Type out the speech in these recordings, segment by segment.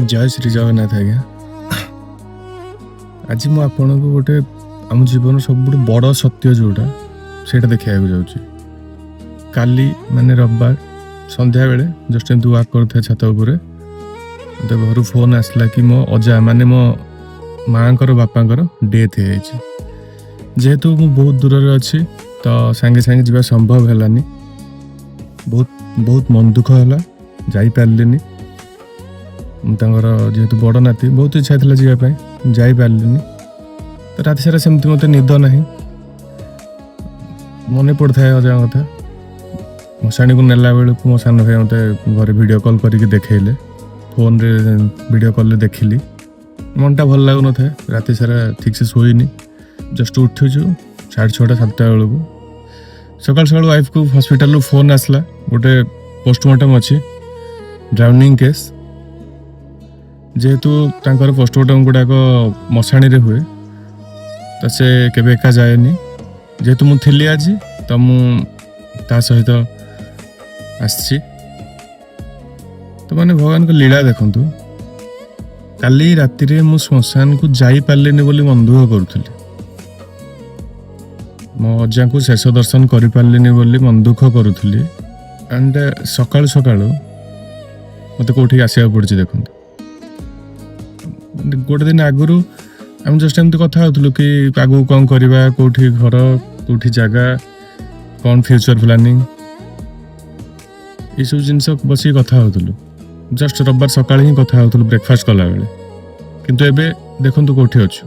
ଜୟ ଶ୍ରୀ ଜଗନ୍ନାଥ ଆଜ୍ଞା। ଆଜି ମୁଁ ଆପଣଙ୍କୁ ଗୋଟେ ଆମ ଜୀବନ ସବୁଠୁ ବଡ଼ ସତ୍ୟ ଯେଉଁଟା, ସେଇଟା ଦେଖେଇବାକୁ ଯାଉଛି। କାଲି ମାନେ ରବିବାର ସନ୍ଧ୍ୟାବେଳେ ଜଷ୍ଟ ଏମିତି ୱାକ୍ କରୁଥାଏ ଛାତ ଉପରେ, ମୋତେ ଘରୁ ଫୋନ୍ ଆସିଲା କି ମୋ ଅଜା, ମାନେ ମୋ ମାଆଙ୍କର ବାପାଙ୍କର ଡେଥ୍ ହେଇଯାଇଛି। ଯେହେତୁ ମୁଁ ବହୁତ ଦୂରରେ ଅଛି, ତ ସାଙ୍ଗେ ସାଙ୍ଗେ ଯିବା ସମ୍ଭବ ହେଲାନି। ବହୁତ ବହୁତ ମନ ଦୁଃଖ ହେଲା, ଯାଇପାରିଲିନି। ମୁଁ ତାଙ୍କର ଯେହେତୁ ବଡ଼ ନାତି, ବହୁତ ଇଚ୍ଛା ଥିଲା ଯିବା ପାଇଁ, ଯାଇପାରିଲିନି। ତ ରାତି ସାରା ସେମିତି ମୋତେ ନିଦ ନାହିଁ, ମନେ ପଡ଼ୁଥାଏ ଅଜାଙ୍କ କଥା। ମଶାଣିକୁ ନେଲା ବେଳକୁ ମୋ ସାନ ଭାଇ ମୋତେ ଘରେ ଭିଡ଼ିଓ କଲ୍ କରିକି ଦେଖେଇଲେ। ଫୋନ୍ରେ ଭିଡ଼ିଓ କଲ୍ରେ ଦେଖିଲି, ମନଟା ଭଲ ଲାଗୁନଥାଏ। ରାତି ସାରା ଠିକ୍ସେ ଶୋଇନି। ଜଷ୍ଟ ଉଠୁଛୁ 6:30, 7ଟା ବେଳକୁ। ସକାଳୁ ସକାଳୁ ୱାଇଫ୍କୁ ହସ୍ପିଟାଲରୁ ଫୋନ୍ ଆସିଲା, ଗୋଟେ ପୋଷ୍ଟମର୍ଟମ୍ ଅଛି, ଡ୍ରାଉନିଂ କେସ୍। ଯେହେତୁ ତାଙ୍କର ପୋଷ୍ଟମର୍ଟମ୍ ଗୁଡ଼ାକ ମଶାଣିରେ ହୁଏ, ତ ସେ କେବେ ଏକା ଯାଏନି। ଯେହେତୁ ମୁଁ ଥିଲି ଆଜି, ତ ମୁଁ ତା ସହିତ ଆସିଛି। ତ ମାନେ ଭଗବାନଙ୍କ ଲୀଳା ଦେଖନ୍ତୁ, କାଲି ରାତିରେ ମୁଁ ଶ୍ମଶାନକୁ ଯାଇପାରିଲିନି ବୋଲି ମନ ଦୁଃଖ କରୁଥିଲି, ମୋ ଅଜାଙ୍କୁ ଶେଷ ଦର୍ଶନ କରିପାରିଲିନି ବୋଲି ମନ ଦୁଃଖ କରୁଥିଲି, ଆଣ୍ଡ ସକାଳୁ ସକାଳୁ ମୋତେ କୋଉଠିକି ଆସିବାକୁ ପଡ଼ିଛି ଦେଖନ୍ତୁ। ମାନେ ଗୋଟେ ଦିନ ଆଗରୁ ଆମେ ଜଷ୍ଟ ଏମିତି କଥା ହେଉଥିଲୁ କି ଆଗକୁ କ'ଣ କରିବା, କୋଉଠି ଘର, କୋଉଠି ଜାଗା, କ'ଣ ଫ୍ୟୁଚର ପ୍ଲାନିଂ, ଏସବୁ ଜିନିଷ ବସିକି କଥା ହେଉଥିଲୁ। ଜଷ୍ଟ ରବିବାର ସକାଳେ ହିଁ କଥା ହେଉଥିଲୁ ବ୍ରେକଫାଷ୍ଟ କଲାବେଳେ। କିନ୍ତୁ ଏବେ ଦେଖନ୍ତୁ କୋଉଠି ଅଛୁ।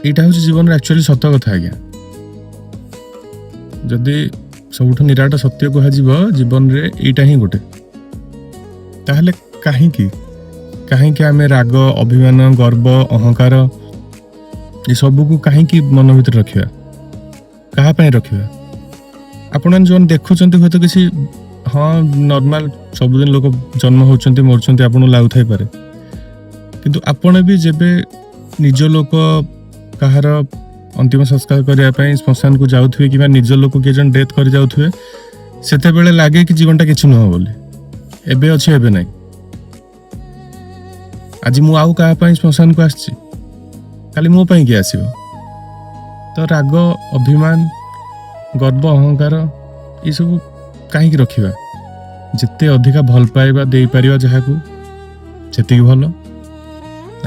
ଏଇଟା ହେଉଛି ଜୀବନର ଆକ୍ଚୁଆଲି ସତ କଥା ଆଜ୍ଞା। ଯଦି ସବୁଠୁ ନିରାଟ ସତ୍ୟ କୁହାଯିବ ଜୀବନରେ, ଏଇଟା ହିଁ ଗୋଟେ। ତାହେଲେ କାହିଁକି କାହିଁକି ଆମେ ରାଗ, ଅଭିମାନ, ଗର୍ବ, ଅହଙ୍କାର ଏସବୁକୁ କାହିଁକି ମନ ଭିତରେ ରଖିବା? କାହା ପାଇଁ ରଖିବା? ଆପଣମାନେ ଯେଉଁମାନେ ଦେଖୁଛନ୍ତି, ହୁଏତ କିଛି ହଁ, ନର୍ମାଲ, ସବୁଦିନ ଲୋକ ଜନ୍ମ ହେଉଛନ୍ତି, ମରୁଛନ୍ତି, ଆପଣଙ୍କୁ ଲାଗୁଥାଇପାରେ। କିନ୍ତୁ ଆପଣ ବି ଯେବେ ନିଜ ଲୋକ କାହାର ଅନ୍ତିମ ସଂସ୍କାର କରିବା ପାଇଁ ଶ୍ମଶାନକୁ ଯାଉଥିବେ କିମ୍ବା ନିଜ ଲୋକ କିଏ ଜଣେ ଡେଥ୍ କରି ଯାଉଥିବେ, ସେତେବେଳେ ଲାଗେ କି ଜୀବନଟା କିଛି ନୁହଁ ବୋଲି। ଏବେ ଅଛି, ଏବେ ନାହିଁ। ଆଜି ମୁଁ ଆଉ କାହା ପାଇଁ ଶ୍ମଶାନକୁ ଆସିଛି, କାଲି ମୋ ପାଇଁ କିଏ ଆସିବ? ତ ରାଗ, ଅଭିମାନ, ଗର୍ବ, ଅହଙ୍କାର ଏସବୁ କାହିଁକି ରଖିବା? ଯେତେ ଅଧିକା ଭଲ ପାଇବା ଦେଇପାରିବା ଯାହାକୁ, ସେତିକି ଭଲ।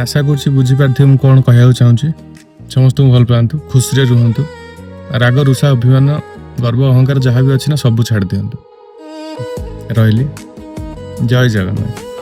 ଆଶା କରୁଛି ବୁଝିପାରିଥିବେ ମୁଁ କ'ଣ କହିବାକୁ ଚାହୁଁଛି। ସମସ୍ତଙ୍କୁ ଭଲ ପାଆନ୍ତୁ, ଖୁସିରେ ରୁହନ୍ତୁ। ରାଗ, ରୁଷା, ଅଭିମାନ, ଗର୍ବ, ଅହଙ୍କାର ଯାହା ବି ଅଛି ନା, ସବୁ ଛାଡ଼ି ଦିଅନ୍ତୁ। ରହିଲି, ଜୟ ଜଗନ୍ନାଥ।